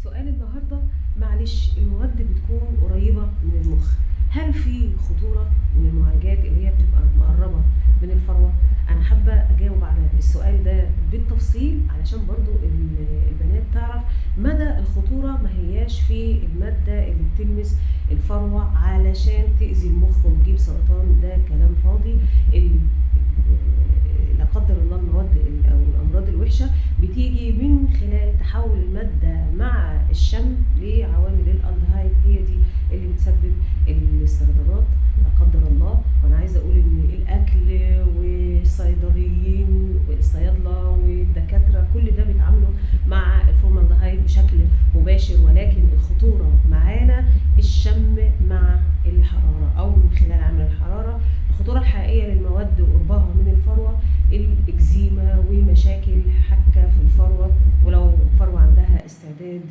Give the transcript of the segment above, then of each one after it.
سؤال النهارده، معلش، المواد بتكون قريبة من المخ، هل في خطورة من المعالجات اللي هي بتبقى مقربة من الفروة؟ أنا حابة أجاوب على السؤال ده بالتفصيل علشان برضو البنات تعرف مدى الخطورة. ما هياش في المادة اللي بتلمس الفروة علشان تأذي المخ وتجيب سرطان، ده كلام فاضي. لا قدر الله المواد أو الأمراض الوحشة بتيجي من خلال تحول المادة مع الشم لعوامل الألدهايد، هي دي اللي بتسبب السرطانات لا قدر الله. وأنا عايزة أقول إن الأكل والصيدليين والصيادلة والدكاترة كل ده بيتعاملوا مع الفورمالدهايد بشكل مباشر، ولكن الخطورة معانا الشم مع الحرارة أو من خلال عامل الحرارة. الخطورة الحقيقية للمواد وقربها من الفروة الإكزيما ومشاكل حكة في الفروة، ولو الفروة عندها استعداد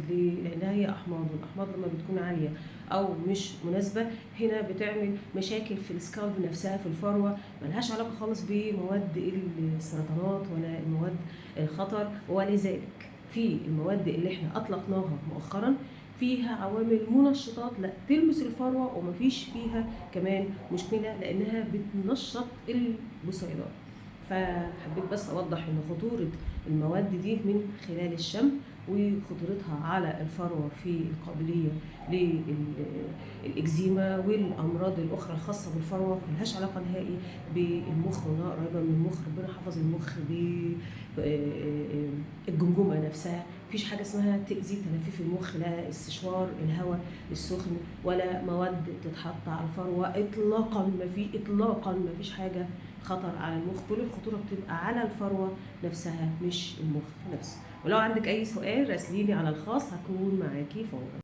لأنها هي أحماض، والأحماض لما بتكون عالية أو مش مناسبة هنا بتعمل مشاكل في ال scalp نفسها في الفروة، ملهاش علاقة خالص بمواد السرطانات ولا المواد الخطر. ولذلك في المواد اللي احنا أطلقناها مؤخرا فيها عوامل منشطات لا تلمس الفروة ومفيش فيها كمان مشكلة لأنها بتنشط البصيلات. فحبيت بس أوضح إن خطورة المواد دي من خلال الشم وخطورتها على الفروة في القابلية للإكزيما والأمراض الأخرى الخاصة بالفروة ملهاش علاقة نهائي بالمخ، وإنها قريبة من المخ. ربنا حفظ المخ بالجمجمة نفسها، مفيش حاجة اسمها تأذي تلفيف المخ، لا استشوار الهواء السخن ولا مواد تتحط على الفروة إطلاقا، ما في إطلاقا ما فيش حاجة خطر على المخ. كل الخطورة بتبقى على الفروة نفسها مش المخ نفسه. ولو عندك أي سؤال راسليني على الخاص، هكون معاكي فورا.